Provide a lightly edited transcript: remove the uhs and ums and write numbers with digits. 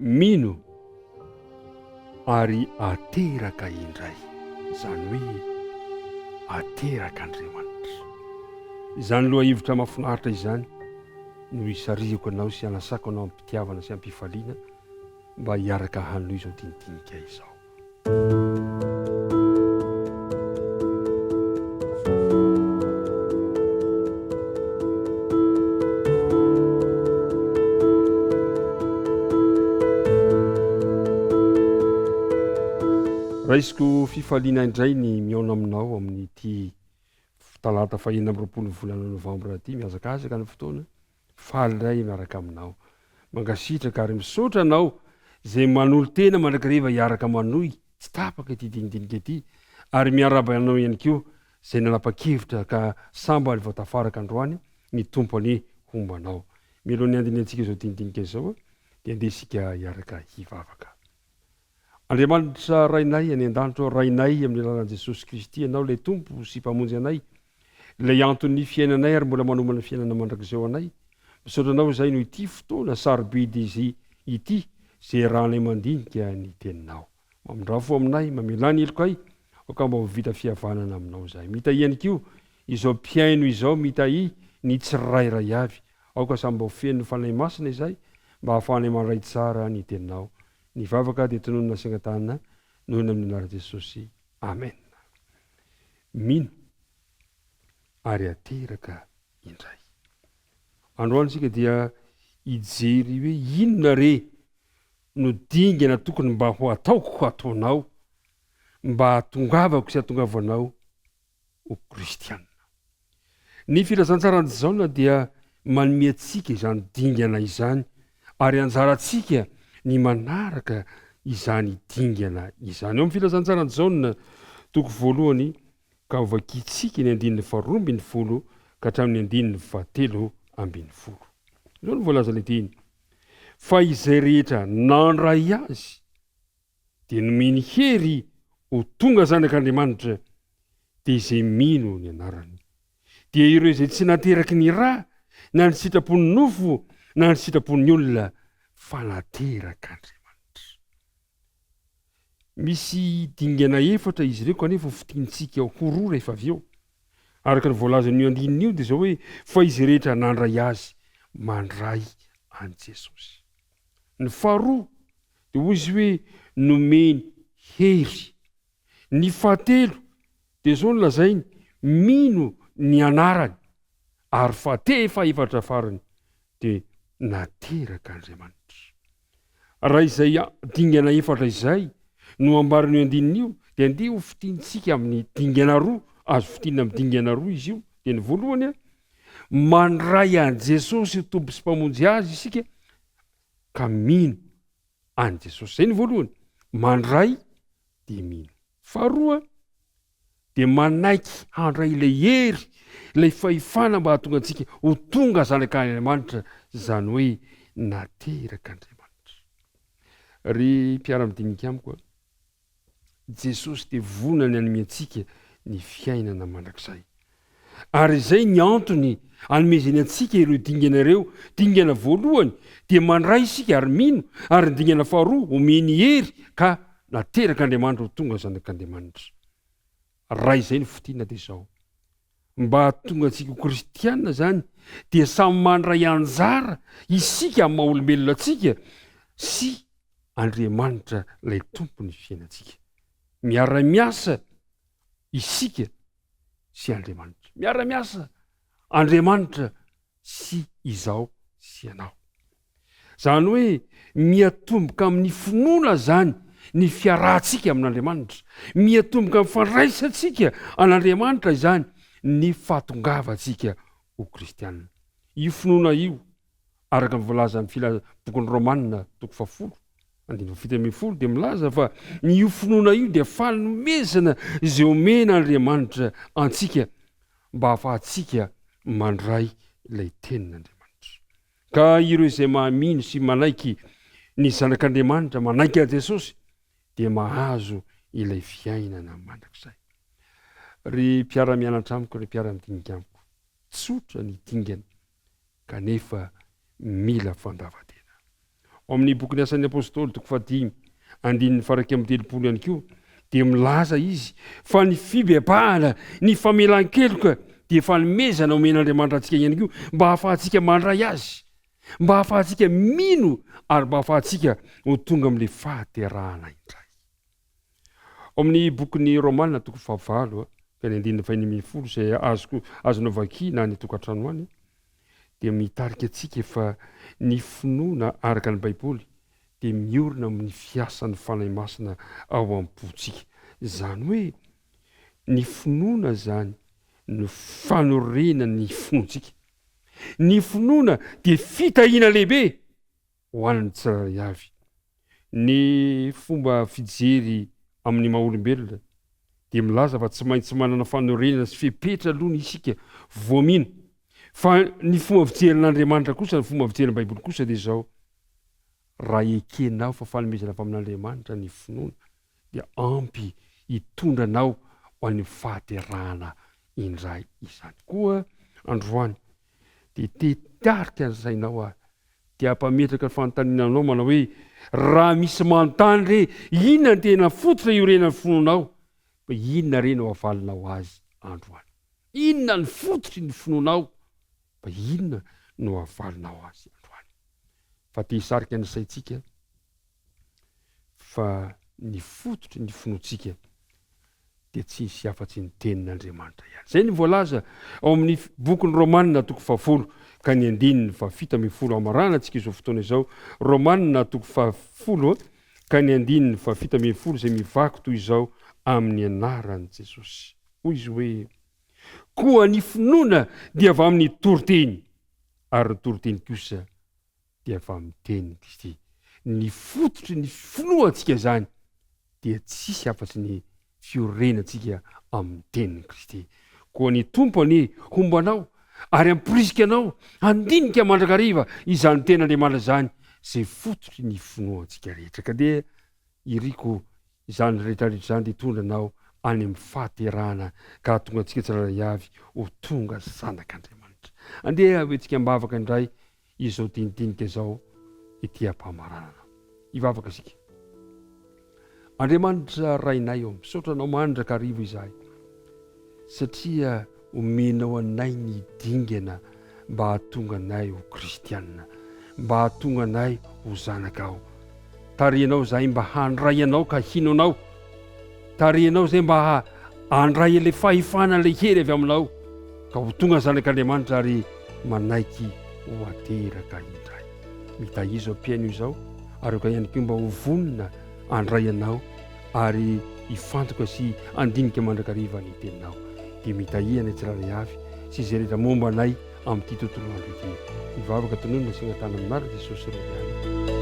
Mino ary ateraka indray, izany hoe aterak'Andriamanitra. Izany lohahevitra mahafinaritra izany no isarihako anao sy anasako anao am-pitiavana sy am-pifaliana mba hiaraka hanohy izao dinidinika izao. Raisiko fifaliana indray ny mihaona aminao amin'ity talata fahenina amby roapolo ny volana novambra ity. Mihazakazaka ny fotoana. Faly indray miaraka aminao. Mankasitraka ary misaotra anao izay manolo-tena mandrakariva hiaraka manohy tsy tapaka ity dinidinika ity ary miarahaba anao ihany koa izay nanapa-kevitra ka sambany vao tafaraka androany, ny Tompo anie homba anao. Mialohan'ny handinihantsika izao dinidinika izao dia andeha isika hiaraka hivavaka. Andriamanitra Rainay any an-danitra ô, Rainay amin'ny alalan'i Jesosy Kristy Ianao ilay Tompo sy Mpamonjy anay, ilay anton'ny fiainanay ary mbola manomana fiainana mandrakizay ho anay. Misaotra Anao izahay noho ity fotoana sarobidy izy ity izay iarahanay mandinika ny Teninao. Mamindrà fo aminay, mamelà ny helokay, aoka mba ho vita fihavanana Aminao izahay. Mitahia ihany koa izao mpihaino izao, mitahia ny tsirairay avy. Aoka samy mba ho feno ny Fanahy Masina izahay mba hahafahanay mandray tsara ny Teninao. Ny vavaka dia tononina sy angatahana noho ny amin'ny anaran'i Jesosy. Amen. Mino ary ateraka indray. Androany isika dia hijery hoe inona re no dingana tokony mba ho ataoko hataonao mba hahatongavako sy hahatongavanao ho kristiana. Ny filazantsaran'i Jaona dia manome antsika izany dingana izany ary anjarantsika ny manaraka izany dingana izany. Ao amin'ny filazantsaran'i Jaona toko voalohany ka hovakintsika ny andininy faharoa ambin'ny folo ka hatramin'ny andininy fahatelo ambin'ny folo. Izao no voalazan'ilay teny, Fa izay rehetra nandray azy dia nomeny hery ho tonga zanak'Andriamanitra, dia izay mino ny anarany. Dia ireo izay tsy nateraky ny ra, na ny sitrapon'ny nofo, na ny sitrapon'ny olona, fa naterak'Andriamanitra. Misy dingana efatra izy ireo kanefa ho fintinintsika ho roa rehefa avy eo. Araka ny voalazan'io andininy io dia izao hoe, fa izay rehetra nandray azy, mandray an'i Jesosy. Ny faharoa dia hoy izy hoe nomeny hery. Ny fahatelo dia izao no lazainy, mino ny anarany. Ary fahate fahefatra farany dia naterak'Andriamanitra. Raha izay dingana efatra izay no ambaran'io andininy io dia andeha ho fintinintsika amin'ny dingana roa, azo fintinina amin'ny dingana roa izy io, dia ny voalohany, mandray an'i Jesosy ho Tompo sy Mpamonjy azy isika ka mino an'i Jesosy. Izay ny voalohany, mandray dia mino. Faharoa dia manaiky handray ilay hery, ilay fahefana mba hahatonga antsika ho tonga zanak'Andriamanitra, izany hoe naterak'Andriamanitra. Ry mpiara-midinika amiko a, Jesosy dia vonona ny hanome antsika ny fiainana mandrakizay. Ary izay ny antony anomezany antsika ireo dingana ireo. Dingana voalohany dia mandray isika ary mino, ary ny dingana faharoa omeny hery ka naterak'Andriamanitra ho tonga zanak'Andriamanitra. Raha izay no fitia dia izao. Mba hahatonga antsika ho kristiana izany dia samy mandray anjara isika amin'ny maha olombelona antsika sy Andriamanitra ilay Tompon'ny fiainantsika. Miara-miasa isika sy Andriamanitra. Miara-miasa Andriamanitra sy izaho sy ianao. Izany hoe miatomboka amin'ny finoana izany ny fiarahantsika amin'Andriamanitra. Miatomboka amin'ny fandraisantsika an'Andriamanitra izany ny fahatongavantsika ho kristiana. Io finoana io, araka ny voalazan'ny fila bokin'ny Romana toko fahafolo, andininy fahafito ambin'ny folo dia milaza fa ny io finoana io dia fanomezana izay omen'Andriamanitra antsika mba hahafahantsika mandray ilay tenin'Andriamanitra. Ka ireo izay mahamino sy manaiky ny Zanak'Andriamanitra, manaiky an'i Jesosy, dia mahazo ilay fiainana mandrakizay. Ry mpiara-mianatra amiko, ry mpiara-midinika amiko, tsotra ny dingana, kanefa mila fandavan-tena. Ao amin'ny bokin'ny Asan'ny Apostoly toko fahadimy andininy faha-31 ihany koa dia milaza izy fa ny fibebahana, ny famelan-keloka dia fanomezana omen'Andriamanitra antsika ihany koa mba hahafahantsika mandray azy, mba hahafahantsika mino ary mba hahafahantsika ho tonga amin'ilay fahaterahana indray. Ao amin'ny bokin'ny Romana toko fahavalo ka ny andininy fahenina ambin'ny folo izay azoko azonao vakiana any an-tokantrano any dia mitarika antsika fa ny finoana araka ny Baiboly dia miorina amin'ny fiasan'ny Fanahy Masina ao am-pontsika. Izany hoe ny finoana izany no fanorenana ny finoantsika. Ny finoana dia fitahiana lehibe ho an'ny tsirairay avy. Ny fomba fijery amin'ny maha olombelona dia milaza fa tsy maintsy manana fanorenana sy fepetra aloha isika vao mino. Fa ny fomba fijerin'Andriamanitra kosa, ny fomba fijerin'ny Baiboly kosa dia izao, raha ekenao fa fanomezana avy amin'Andriamanitra ny finoana dia ampy hitondra anao ho any amin'ny fahaterahana indray izany. Koa androany dia te hitarika ny sainao aho, dia hampametraka ny fanontaniana anao manao hoe, raha misy manontany re, inona no tena fototra iorenan'ny finoanao? Fa inona re no havalinao azy androany? Inona ny fototry ny finoanao? Fa inona no havalinao azy androany? Fa te hisarika ny saintsika fa ny fototry ny finoantsika dia tsy hisy afa-tsy ny Tenin'Andriamanitra ihany. Izay no voalaza ao amin'ny bokin'ny Romana toko fahafolo ka ny andininy fahafito ambin'ny folo hamaranantsika izao fotoana izao. Romana toko fahafolo ka ny andininy fahafito ambin'ny folo izay mivaky toy izao amin'ny anaran'i Jesosy. Hoy izy hoe, Koa ny finoana dia avy amin'ny toriteny, ary ny toriteny kosa dia avy amin'ny tenin'i Kristy. Ny fototry ny finoantsika izany dia tsisy afa-tsy ny fiorenantsika amin'ny tenin'i Kristy. Koa ny Tompo anie homba anao ary hamporisika anao handinika mandrakariva izany tenin'Andriamanitra izany izay fototry ny finoantsika rehetra. Ka dia iriko izany rehetra rehetra izany dia hitondra anao any amin'ny fahaterahana ka hahatonga antsika tsirairay avy ho tonga zanak'Andriamanitra. Andeha hoentsika am-bavaka indray izao dinidinika izao ety am-pamaranana. Hivavaka isika. Andriamanitra Rainay ô, misaotra Anao mandrakariva izahay satria omenao anay ny dingana mba hahatonga anay ho kristiana, mba hahatonga anay ho zanakao. Tarihinao izahay mba handray Anao ka hino Anao. Tarihinao izahay mba handray ilay fahefana, ilay hery avy aminao ka ho tonga zanak'Andriamanitra ary manaiky ho ateraka indray. Mitahizo izao mpihaino izao ary aoka ihany koa mba ho vonona handray Anao ary hifantoka sy handinika mandrakariva ny Teninao. Dia mitahia anay tsirairay avy sy izay rehetra momba anay amin'ity tontolo andro ity. Mivavaka tononina sy angatahana amin'ny anaran'i Jesosy irery ihany.